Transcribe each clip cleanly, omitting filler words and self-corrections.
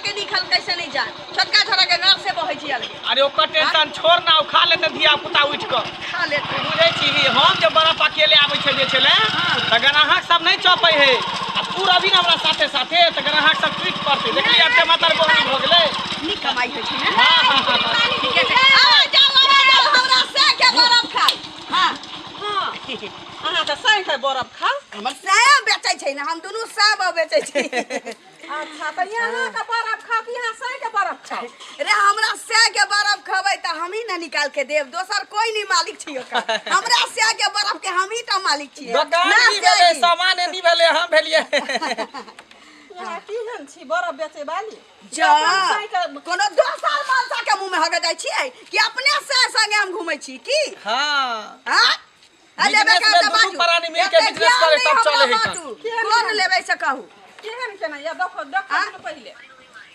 के निकल कैसे नहीं जाए छोटका छोरा के घर से बहै छी अलगे। अरे ओकर टेंशन छोड़ ना, ओ खा लेते धिया पुता उठि कऽ। खा लेते। बुझै छी हम जे बर्फ अकेले आबै छलियै बेचै लए तऽ ग्राहक सब नहि चपै है, आ तू रहबी ने हमरा साथे साथे तऽ ग्राहक सब टूटि पड़तै। देखली एते मातर बहनी भऽ गेलै। नीक कमाइ होइ छै ने। हँ हँ हँ हँ। ठीके छै, आबै जाउ आबै जाउ, हमरा से के बर्फ खाइ। हँ हँ, अहाँके साँझ के बरफ खाउ। हमर साया बेचै छै ने, हम दुनू साया बेचै छी। अच्छा, तऽ अहाँके बरफ खाउ कि अहाँ साँझ के बरफ खाउ? रे हमरा सै के बर्फ खबै तऽ हमही ने निकाल के देब, दोसर कोई नहीं मालिक छी ओकर। हमरा सै के बर्फ के हमही टा मालिक छियै। दोकान ना की भेलै, सै। सामान एनी भेलै, हम भेलियै। अहाँ केहन छी बरफ बेचै वाली? जा अपन साँझ के कोनो दोसर मनसा के मुंह में हगे जाइ छियै कि अपने सै संगे हम घूमै छी की? हँ। हाँ? आ लेबै बिजनेस के में तऽ दुनू बाजू। प्राणी मिल के एते बिजनेस ज्ञान करे नहि तब हमरा चले है। बाँटू। कोन लेबै से कहू। केहन केना या देखो देखो। आँ? ने पहिले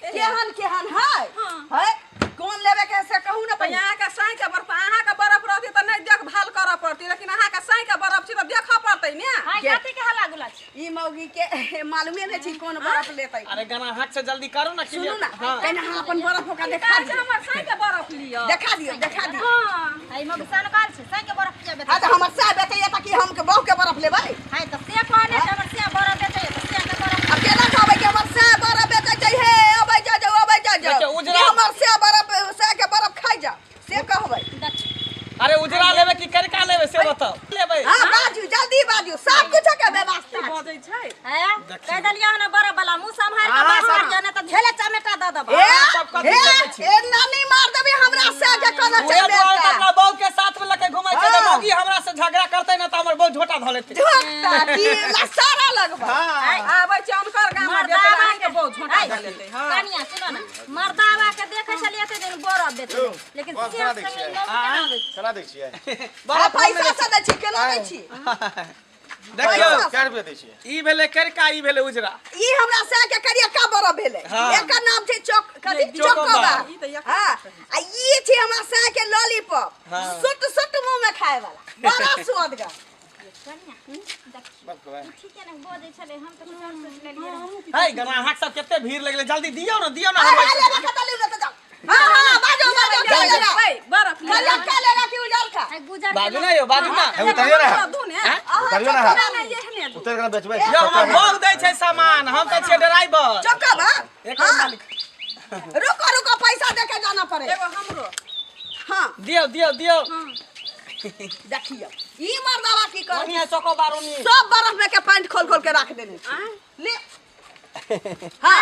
केहन केहन है? हाँ। है कोन लेबै के से कहू ने तऽ पहिले। अहाँके साँझ के बर्फ, अहाँके बर्फ रहतै तऽ नहि देखभाल करऽ पड़तै, लेकिन अहाँके साँझ के बर्फ छै तऽ देखऽ पड़तै ने। हाय, कथी के हल्ला गुल्ला छै? ई मौगी के मालूमे नहि छै कोन बर्फ लेतै। अरे ग्राहक से जल्दी करू ना। सुनू ना। हाँ। कहिना अहाँ अपन बर्फ ओकरा देखा कहै छै दियौ। हमर साँझ के बर्फ लिअ। देखा दियौ, देखा दियौ। हँ। हाय, मौगी सनकाल छै, साँझ के बर्फ किया बेचै? हाँ तऽ हमर सैह बेचैया तऽ की हम के बहू के बर्फ लेबै? हाय, तऽ से कहने छै हमर से बर्फ बेचैया तऽ से के बर्फ। अब केना कहबै कि हमर सैह बर्फ बेचै छै? हे अबै जा जाउ, अबै जा जाउ। देखियौ, उजरा- कि हमर सैह बर्फ, सैह के बर्फ खाइ जाउ से कहबै? देख। अरे उजरा लेबै कि करिका लेबै से बताउ, लेबै? हाँ बाजू, जल्दी बाजू, सब कुछ के व्यवस्था छै। बजै छै। है कहि देलियै हन बर्फ वाला, मुँह सम्हारि के अहाँ बात सब- करियौ, नहि तऽ झेले चमेटा दऽ देबै। ए सब कथी ए बेचै छी? ए नानी मार देबी हमरा सैह के कोनो उहे दुआरे तऽ चमेटा। अपना बहू के साथ में लके घुमै छै। हाँ। मौगी हमरा से झगड़ा करतै ना तऽ हमर बहू झोटा धऽ लेतै। झोंटा की लसारा लगबै। हाँ। आबै छै हुनकर गाम में बेचै लए, अहाँके बहुत झोंटा धऽ लेतै। हँ। कनिया सुनो ने, मर्दावा के देखै छलियै एते दिन बरफ बेचै, लेकिन बस से केना दै संगे छियै? मौगी केना दै छै? केना दै छियै? आ पैसा से दै छी, केना दै छी? देखियौ। पैसा कै रुपया दै छियै? ई भेलै करिका, ई भेलै उजरा। ई हमरा सै के करिया का बरफ भेलै। हाँ। एकर नाम छै चौक कथी? चोकोबार। चोकोबार। ई तऽ एक हाँ, आ ई छै हमरा सै के लॉलीपॉप। हाँ। सुट सुट मुंह में खाए वाला, बड़ा सुअदगर। कनिया देखियौ। बस कहबै। ई ठीके ने बजै छलै, हम तऽ कुछ और सोचि लेलियै रहए। है ग्राहक सब कते भीड़ लगलै, जल्दी दियौ ना, दियौ ना। हाँ हमरा हाँ, लेबे के तऽ लिउ, नहि तऽ जाउ। हाँ हाँ, बाजू बाजू, क्या लेगा? लेबै बरफ लिअ। करिया का लेगा कि उजर का? हाय, गुजर बाजू ना यौ, बाजू ना। हे उतरियो ना। दू ने। उतरियो ना। नहि नहि, एहने दू। उतरि के बेचबै। यौ हमर बहू दै छै सामान, हम तऽ छियै ड्राइवर। चोकोबार। एकर हाँ। मालिक। रुको रुको, पैसा दे के जाना पड़े। एगो हमरो। हाँ। दियौ दियौ दियौ। देखियौ ई मर्दावा की कर ओनी है चोकोबार ओनी। सब बर्फ में के पैंट खोल खोल के रख देने छै। ले। हाँ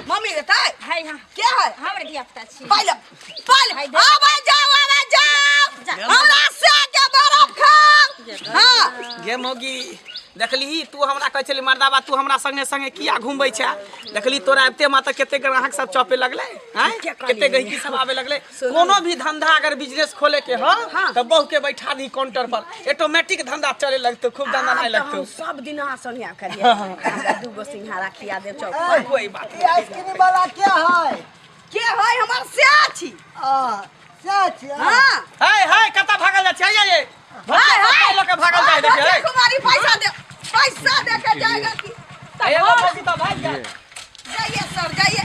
मम्मी देतै। हाय, हाँ। के है? हमरे धिया पुता छी। पाइल पाइल। हाय, देख। आबै जाओ आबै जाओ, जा। हमरा से के बर्फ खाओ। हाँ। गे मौगी, देखलिही तू हमरा कहै छली मर्दाबा तू हमरा संगे संगे किया घुमबै छै, देखली तोरा आबिते माता कते ग्राहक सब चपे लगलै आँय, कते गहिकी सब आबे लगलै। कोनो भी धंधा अगर बिजनेस खोले के हो तऽ बहू के बैठा दी काउंटर पर, ऑटोमेटिक धंधा चले लगतौ, खूब धंधा नहीं आब तऽ लगतौ। हम सब दिन अहाँ संगे करियै, हमरा दूगो सिंघाड़ा खिया देब चौक पर। कोई बात ई आइसक्रीम वाला क्या है? के है? हमर से छी। आ से छी? हाँ। है है कतऽ भागल जाइ छै? ये हाय हाय लऽ के भागल जाइ, देखियै। देखिए कुमारी, पैसा दे, पैसा दे के जाएगा की? एगो मौगी तऽ भागि गेल। जाइए सर, जाइए,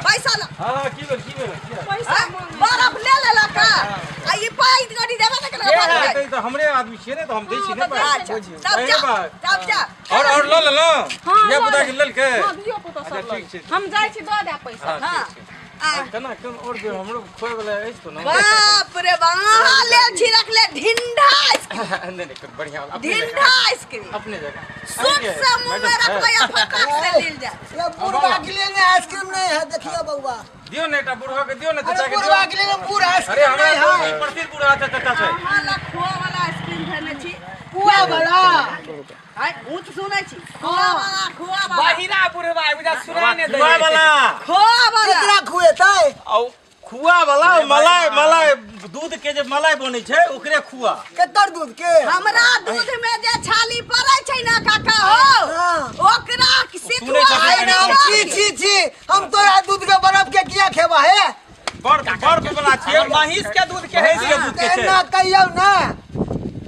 पैसा ला। हाँ हाँ, की भेल, की भेल, की भेल? पैसा हाँ? बर्फ ले लेलक आ ई पाइ गाड़ी देबे ने केलक, के भागि है? जाइ। तऽ हमरे आदमी छियै ने, तऽ हम दै छी ने पाइ। अच्छा, तब अरे जा। बात। तब जा। और लऽ लेलहुँ? हाँ, धिया पुता लऽ के लेलकै? हँ, धियो पुतो अच्छा, सब लऽ ठीक छै। हम जाइ छी, दऽ देब पैसा। हाँ, हाँ। ठीक छै। आ केना केना और जे हमरो खोए वाला अछि कोनो? बाप रे बाप, अहाँ लेल छी रखले ढिंढा आइसक्रीम। नहि नहि, बढ़िया, अपने ढिंढा जकाँ। आइसक्रीम। अपने जकाँ। सुट से मुंह में रखबै आ फटाक से लील जाय। ये बुढ़वा के लिए ने आइसक्रीम नहीं है, देखियो बउआ। दियौ ने एकटा बुढ़वा के दियौ ने, अरे चाचा के बुढ़वा दियौ। के लिए बूढ़ अरे आइसक्रीम हमरा नहीं है। तो प्रसिद्ध बुढ़ा चाचा छै। अहाँ ला खोआ वाला आइसक्रीम खेने छी? पुआ वाला। आइ ऊँच सुनै छी, खोआ वाला, खोआ वाला। बहिरा बुढ़वा बुझा सुनाइ नहि दै। खुआ वाला। खोआ वाला। केकरा खुएतै? औ खुआ वाला, मलाई मलाई दूध के जे मलाई बनै छै ओकरे खुआ। केकर दूध के? हमरा दूध में जे छाली पड़ै छै ना काका हो, हाँ। ओकरा सुनै सितुआ छथिन आइ नाम छी छी छी, हम तोरा दूध के बर्फ के किया खेबा हे? बर्फ बर्फ वाला छियै। महींस के दूध के है। महींस के दूध के छै। एना कहियौ ना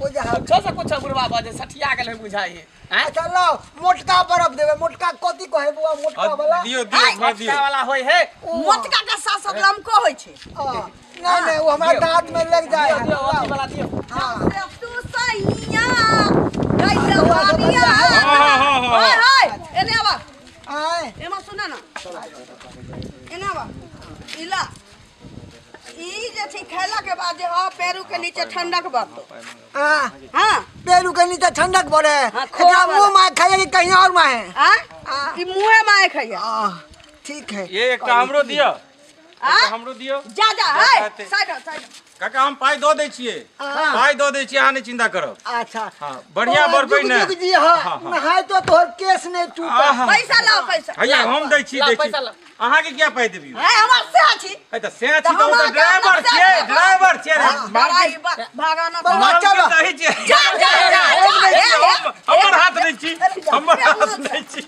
ओ जे कुछो से कुछो बुढ़वा बजे सठिया गेल है बुझाइ है। आँय? अच्छा लाओ मोटका बर्फ देबे, मोटका कथी कहे बुआ, मोटका वाला दियो दियो भर दियो। मोटका वाला होय है। मोटका के साथ साथ लमको होय छै। नहीं नहीं वो हमारा दांत में लग जाए। दियो अथी वाला दियो। हां तू सैया गइल वानिया। हाय हाय एने आवा। आए एमा सुना ना, एने आवा। इला ई जे छै खैला के बाद जे ह पेरू के नीचे ठंडक बरतो। हां हां पेरू के नीचे ठंडक बरे। हां मुंह में खाइए कि कहीं और में है? हां ई मुंहे में खाइए। ठीक है। ये एकटा हमरो दियो, एकटा हमरो दियो। जा जा है साइड साइड। काका हम पाई दो दै छियै, पाई दो दै छियै, अहाँ नहीं चिंता करब। अच्छा हां बढ़िया बर्फ ने जी। हां नहाय तो तोहर केस नहीं टूटा। पैसा लाओ पैसा। हैया हम दै छी दै छी। अहाँ के क्या पाई देबियो? है हमर से छी। है त से छी त ड्राइवर छियै, ड्राइवर छियै। भागा ना चलो सही छियै। जा जा जा हमर हाथ नै छी, हमर हाथ नै छी,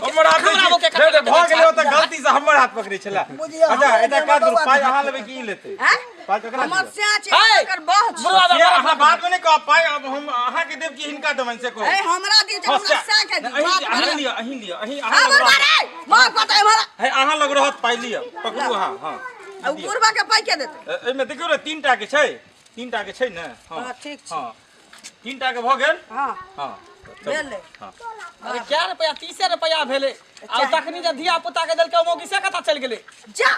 हमर हाथ नै छी। भ गेलै त गलती से हमर हाथ पकड़ै छला। अच्छा एटा काज करू, पाई अहाँ लेबै कि ई लेतै? पाई ककरा? हमर से छी एकर बह छी। अहाँ बाद में नहीं कहब पाई, अब हम अहाँ के देब कि हिनका देबनि से कहू। ए हमरा दियौ, हमरा से के दियौ। अहीं लिअ, अहीं लिअ, अहीं अहाँ मां कत हमरा है अहाँ लग रहत पाई लिअ, पकड़ू अहाँ। हां आ बुढ़वा के पाई के देतै? एहिमे देखियौ ने 3टा के छै, 3टा के छै ने। हां ठीक छै। हां 3टा के भ गेल। हां हां भेलै। हां अरे क्या रुपया 30 रुपया भेलै। आ तखनी जे धिया पुता के देलकै मौगी से कता चल गेलै। जा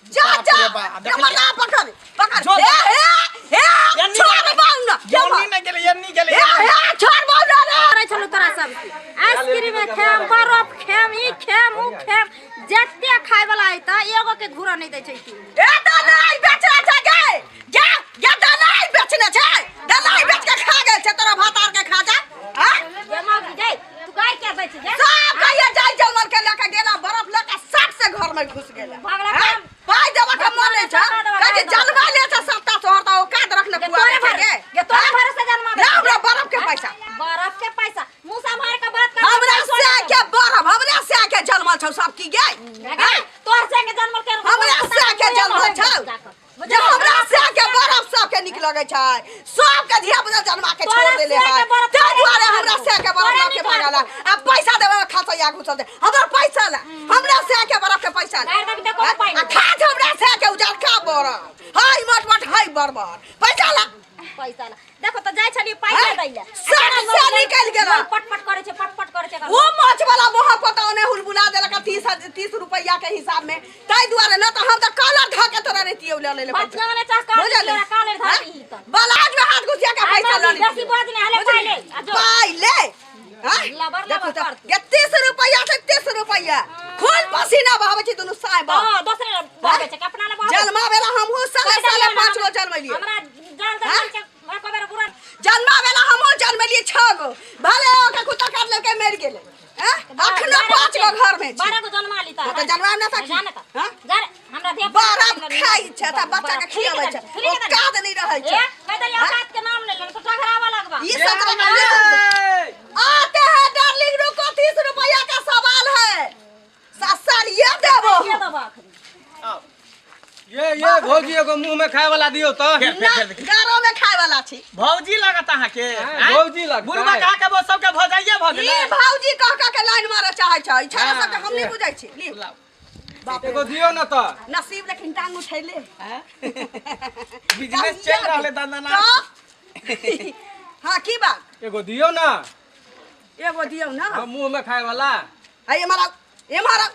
जा जा हमरा पकड़ पकड़। हे हे हे छोड़ बाऊ ना, यन्नी नहीं गेलै, यन्नी गेलै। हे हे छोड़ बाऊ ना रे। करै छलु तोरा सब आइसक्रीम खेम, बर्फ खेम, ई खेम ऊ खेम, जते खाय वाला है त एगो के घुरा नहीं दै छै की। ए दलाई बेचना छै गे, जा जा दलाई बेचने छै, दलाई बेच के खा गेल छै तोरा भातार के खा जा। हां ये मौगी जाय तू गाय के बेच जा। सब कहिया जाय जंगल के लके गेला, बर्फ लके साट से घर में घुस गेला। भागला काम पाई देबा के मन नहीं छै, कहे जनवा ले छै सत्ता सोहर त औकात रखले बुआ के गे। ये तोरे भरोसे जनवा ना हमरा बर्फ के पैसा, बर्फ के पैसा मुंह संभार के बात कर। हमरा से के बर्फ, हमरा से के जनमल छौ सब की गे? तोर से के जनमल के हमरा से के जनमल छौ। जे हमरा से के बर्फ सब के निक लगै छै, सब के धिया पुता जन्मा के छोड़ देले है, तै दुआरे हमरा से के बर्फ लके भागला। आ पैसा देबे में खसैया घुसल दे, हमरा पैसा ला, हमरा से के बर्फ के पैसा ला। आ खा हमरा से के उजरका बर्फ हाय मोट मोट हाय बर्बर पैसा ला, पैसा ला। देखो त जाय छली पैसा दै ले, सब से निकल गेल। पटपट करे छै, पटपट करे छै। वो माछ वाला मोह पता ने हुलबुला देलक 30 रुपया के हिसाब में, तै दुआरे न त हम त कलर ध के तोरा रतियौ ले ले पैसा। ने चाह का कलर धरही त बलाज में हाथ घुसिया के पैसा ल ले। बेसी बाज ने हले पाई ले, पाई ले। हां लबर लबर कर 30 रुपया से 30 रुपया खून पसीना बहाबै छै दुनु साय बा। हां दोसरे बहाबै छै अपना ले बहाबै। जन्मा बेला हमहु साले साले 5 गो जन्मलियै। हमरा जान जान के एको बेर बुरा जन्मा बेला हमहु जन्मलियै 6 गो, भले ओकर कुत्ता काट लेलकै मरि गेलै। हैं अखनो 5 गो घर में 12 गो जन्मा ली त त जन्मा न सकी। हां जा हमरा दे बर्फ खाइ छै त बच्चा के खियाबै छै, औकात नहीं रहै छै। ए कह दे औकात के नाम ले ले तो ठगरावा लगबा। ई सब आते हैं डार्लिंग, रुको 30 रुपया का सवाल है, सस्ता ये देबो। ये भौजी एगो मुंह में खाए वाला दियो त। गारो में खाए वाला छी। भौजी लागत अहाँ के? भौजी लागत बुढ़वा कह के वो सबके भौजाइए भ गेलै। ई भौजी कह कह के लाइन मारे चाहै छै, ई छड़ा सबके हम नहीं बुझै छी। ली बाप एगो दियो न त। नसीब लेकिन टांग उठैले बिजनेस चल रहले दंदना। हां की बात? एगो दियो ना, एगो दियो ना। हां मुंह में खाए वाला। है हमारा, हमारा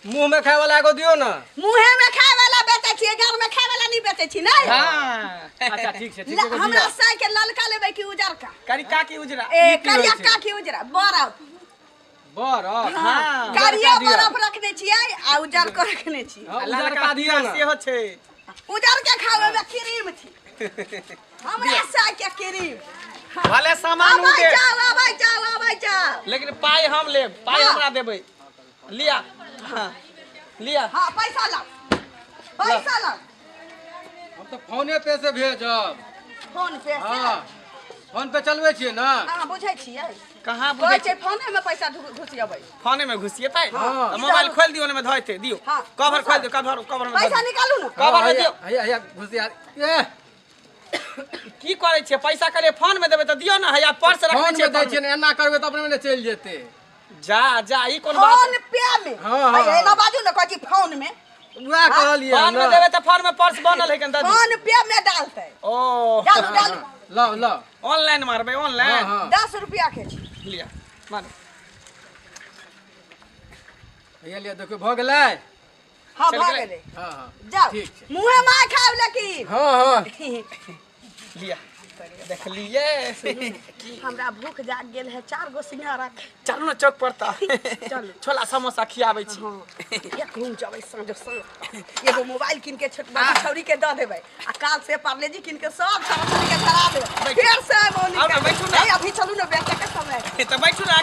मुंह में खाए वाला एगो दियो ना। मुंहे में खाए वाला बेचै छी, घर में खाए वाला नहीं बेचै छी नै। हां अच्छा ठीक छै, ठीक एगो हमरा साय के ललका लेबै कि उजरका? करिका की उजरा? ए करिया का की उजरा? बरफ बरफ। हां करिया बरफ रखने छियै आ उजर को रखने छी। उजरका दियो ना। सेहो छै उजर के खावे में क्रीम छी। हमरा साय के क्रीम भले सामान उ दे। जाओ आबै जाओ आबै जाओ, लेकिन पाई हम लेब, पाई हमरा देबै। लिया हां लिया। हां पैसा लाओ, पैसा लाओ। हम त फोने पे से भेजब। फोन पे से? हां फोन पे चलबै छियै ना। हां बुझै छियै। कहां बुझै छियै? फोने में पैसा घुसियबै। फोने में घुसियेतै? त मोबाइल खोल दियो, ओने में धइते दियो। कवर खोल दियो, कवर कवर में पैसा निकालू ना। कवर में दियो। हैया हैया घुसिया। ए की करै छियै पैसा कहलियै फोन में देबै तऽ दियौ ने हैया पर्स रखने फोन छियै में दै छियै ने एना करबै तऽ अपने ने चलि जेतै। जा जा ई कोन बात फोन पे में। हाँ, हाँ, अरे एना बाजू ने, कहै छी फोन में। उएह कहलियै फोन में ने। देबै तऽ फोन में पर्स बनल है कन दादी। फोन पे में डालतै। ओ डालू डालू। लाउ लाउ। ऑनलाइन मारबै ऑनलाइन। हाँ, हाँ। 10 रुपया के छै। लिअ मारू। भैया लिअ देखियौ भऽ गेलै। हाँ चलि भऽ गेलै। गेलै। हाँ हाँ जाउ ठीक छै। मुँहे मार खायब लेकिन। हाँ हाँ। लिअ देखलियै। हमरा भूख जाग गेल है, 4 गो सिंघाड़ा। चलू ने चौक पर तऽ चलू। छोला समोसा खियाबै छी। एक घूम जबै साँझ साँझ, एगो मोबाइल कीन के छोट बाबू छौरी के दऽ देबै आ काल से पार्लेजी कीन के सब छौरा छौरी के धरा देबै। फेर से मौनी आउ ने, बैठू ने। अभी चलू ने, बेचे के समय। तऽ बैठू ने,